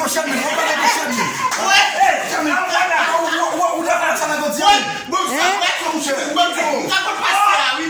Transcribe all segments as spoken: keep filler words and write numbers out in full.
Chèmin, w ap pale pou Chèmin. Chèmin, w, w, w, w dakò sa nèg yo di a wi? Bon, sa vre, sa mouche. Bon, sa konn pase a wi.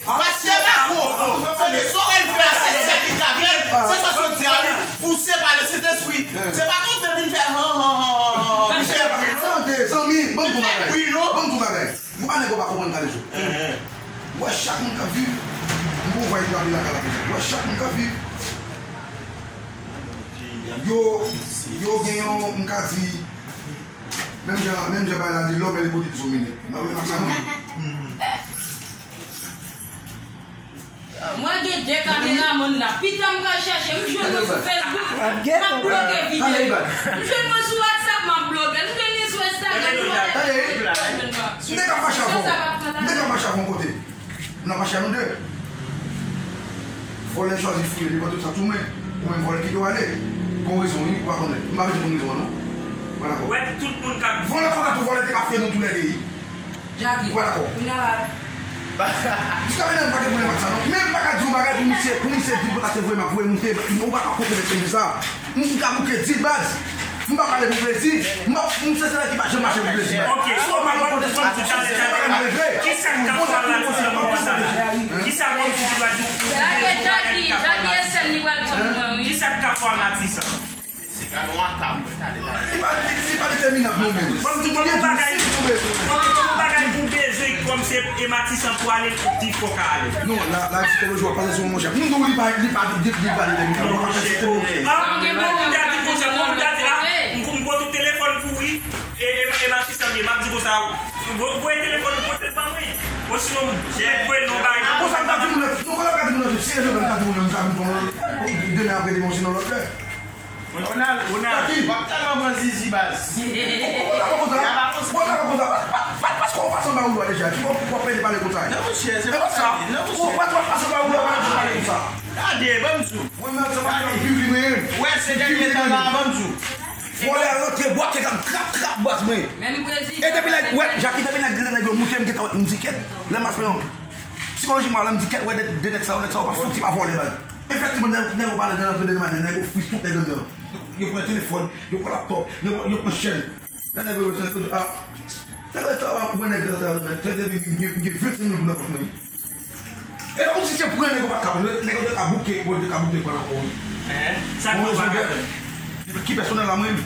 Pastè Mako, sa w wè l fè a, se sèl ki ka fè l. Se sa w di a wi. Pou separe Sentespri. Se pa konte vin fè han, han, han, han, han, pou separe. Tande, zanmi, ban m di w bagay. Wi, non. Ban m di w bagay. Ou pa nèg ou pa konprann gade sou. Ou wè chak moun k ap viv, m pou voye trape lakay la pou sa. Ou wè chak moun k ap viv, yo, yo gen yon, m ka di, menm jan, menm jan bagay la di, lòm e li pou li di sou minit. Mwen wè m ap sa non. Mwen gen de kameramann la. Pita m pral chache. M jwenn mwen sou Facebook, m ap bloke videyo. M jwenn mwen sou WhatsApp, m ap bloke. M jwenn li sou Instagram, m ap bloke. M te ka mache avè w. M te ka mache avè w yon kote. Nou mache a nou de. Vòlè chwazi fouye, li pran tout sa sou mwen. Ou menm vòlè kite w ale. Gon rezon wi, ou pa konnen. M pa bezwen konn rezon an non. Ou pa dakò. Wè tout moun k ap vòlè fò ka tou vòlè te ka fè nou toulède wi. Jackie, ou pa dakò? Kounye a la. Jiska prezan m pa gen pwoblèm ak sa non. Men m pa ka di yon bagay pou misye, pou misye di pou ta se voye m ap voye monte. Ou pa ka konprann mesye sa. M ka bouke di baz. M pa pale pou plezi. M pa, m se sèl ki pa janm mache pou plezi baz. Ok, so ou pa konn konn tout sa deja. Kisa k ka fè w la ti sa konsa la? Kisa konn ti bagay pou Jackie, Jackie e sèl li pral di mwen wi. Kisa k ka fè w la ti sa? Li pa, li, li pa detèminab non menm. Fòk di tout bagay, fòk di tout bagay pou bezwen kòm se e Matisan pou ale, pi fò ka ale. Non, la, la psikoloji w ap pale sou mwen monchè. Moun di w li pa, li pa, li, li pa detèminab. Non, monchè. An, gen moun ki ta di konsa, moun ta di la, m, m pote telefòn pou wi, e, e, e Matisan m ye, m ap di konsa, vo-, voye telefòn ou pote l ban mwen. Osinon, m voye non bay. Konsa m ta di moun nan, non, konsa m ta di moun nan, si e Jovenel ta di moun nan, m ta di moun nan, demen apre demen, osinon lòt lè. Ronald, Ronald, w ap tèlman pran zizi baz. Ou pa konn sa? Ou pa konn sa? Pa, pa, pa, paske w pase anba woulo a deja. Ki w ap pede pale konsa? Non, monchè, se pa sa. Non, monchè. Ou pa, w ap pase anba woulo a, pa pale konsa. Gade, ban m di w. Ronald, se pa yon viv li menm. Wè, se dènye tan la, ban m di w. Vòlè a rantre, bwake zam, trap, trap, baz mwen. E depi lè, wè, Jackie, depi lè nèg yo moute, m gentan wè, m di kèt. Lè m ap fè yon psikolojikman, lè m di kèt, wè, de, de nèg sa yo, nèg sa yo pa fouti pa vòlè, baz. Efektivman, nèg, nèg yo pale nan, nan, nan, nèg yo fri tout nèg anndan. Yo pran telefòn, yo pran laptòp, yo, yo pran chèn. Nan nèg yo, yo, ah, nèg yo, sa va pran nèg yo, sa, sa, sa, gen, gen, gen vennsenk mil goud nan pòch mwen. E kòmsi se pran nèg yo pa t ka pran, nèg yo te ka bouke, yo te ka bouke pran ankò, wi. Sa k pa ka fè? Ki pèsonèl la, mwen menm.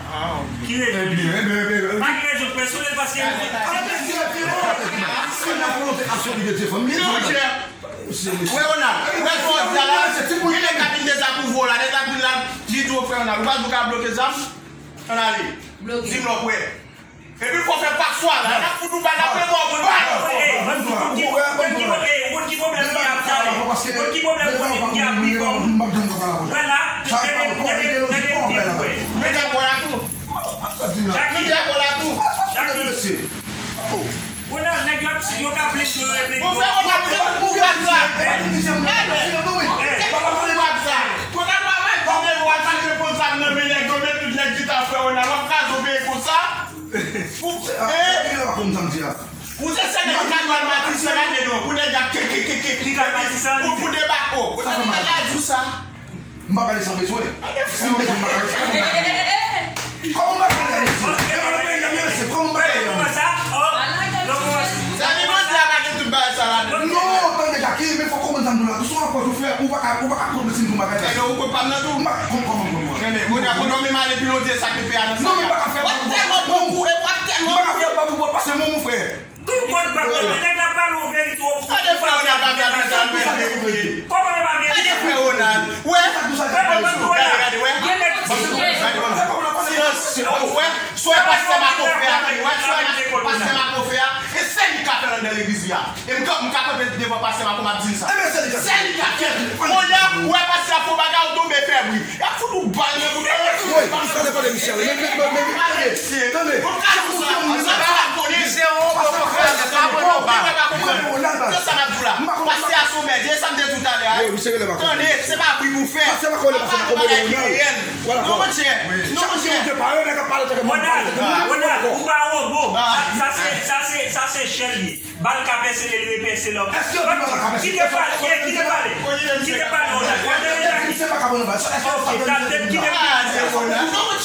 Ah, ok. Ki rezon? Ebyen, ebyen, ebyen. Pa gen rezon pèsonèl, paske si nan volonte ak solidite fanmi, non, monchè. Wè, Ronald, wè, fò w di la, gen nèg k ap vin dezapwouve w la, nèg k ap vin la, li di w, frè Ronald, ou pa di w ka bloke zam? Ann ale. Di m lè w prè. Epi fò w fè paswa la, n ap fout ou bal, n ap fè mò w bal. Moun ki, moun ki, moun ki pwoblèm li ap pale. Moun ki pwoblèm li ap pi fò. Wè la, tande, tande, tande, tande. Mete akò la tou. Jackie, mete akò la tou. Jackie. Ronald, nèg yo ap, yo ka plis yo repete. Bon, frè, Ronald, ou pa di sa. Ronald, ou pa di sa. Ronald, pa bay kòm nèg ou al chache pran zam nan men nèg yo, men tout nèg ki ta frè Ronald, w ap kraze w peye konsa. Ou, eh, ou se sèl nèg ki ka jwe al Matisan la, men non, pou nèg ap ke, ke, ke, ke, ke, pou, pou debako. Ou ta di sa. M pa pale san bezwen. Si m bezwen, m pa pale san bezwen. Kòman m pa pale a mesye? E pa nan peyi a m ye, mesye. Kòman m pa pale a mesye? Zanmi, mwen di a pa gen tout bagay sa ladan. Non, tande, Jackie, men fò w konprann sa m di w la. Tou sou rapò tou fè, ou pa ka, ou pa ka kont mwen si m di w bagay sa. Ebyen, ou kont pa m nan tou. M pa kont kòman m kont mwen. Men, men, kounye a, kounye a, men m ale pi lwen, di sa ki fè a nan sa. Non, men m pa ka fè. W ap tèlman pran kou, e w ap tèlman. M pa ka fè babou bò pase mwen, mon frè. Tou kont pa pale, nèg la pale w verite w. Gade frè w la pa pale sa, men verite. Kòman yo pa verite? Gade frè Ronald. Wè. Gade, gade, wè. Silans, silans. Wè, sou wè pastè Mako fè a, wè, sou wè pastè Mako fè a, e sèl li ka fè l anndan legliz li a. E m ka, m ka kanpe devan pastè Mako, m ap di l sa. Sèl li ka fè l. Kounye a, ou wè pastè a fè yon bagay, ou tonbe fè bri. Y ap fout ou bal nan bouda. Wi, sa depann de Michel. Men, men, men, men, tande, tande. Misye, o, o, o, frè, pa bon, non, pa. Se sa m ap di w la. Pastè a se yon mèd. E sa m te di w talè a. Tande, se pa bri pou fè. Pastè pa kole, pastè pa kole, bagay ki reyèl. Non, monchè. Non, monchè. Ronald, Ronald, ou pa wobo. Sa, sa se, sa se, sa se chèn li. Bal ka pèse l, li repèse lòt. Èske bal ka pèse? Kite pale, eh, kite pale. Kite pale, Ronald. Wè, tande Jackie. Ok, tande, kite pale.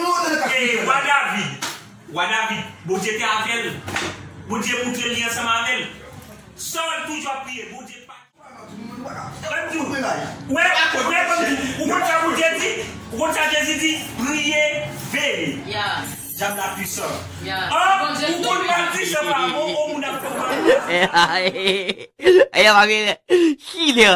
David, e, wa David, wa David, Bondye te avè l. Bondye moutre li ansanm avè l. Sòl toujou ap priye, Bondye pa. Wè, wè, ou konn sa Bondye di? Ou konn sa Jezi di? Priye, veye. Dyab la pwisan. An, ou konn batize pa bon, ou moun ap fè w mal. Ayo, mami, chile.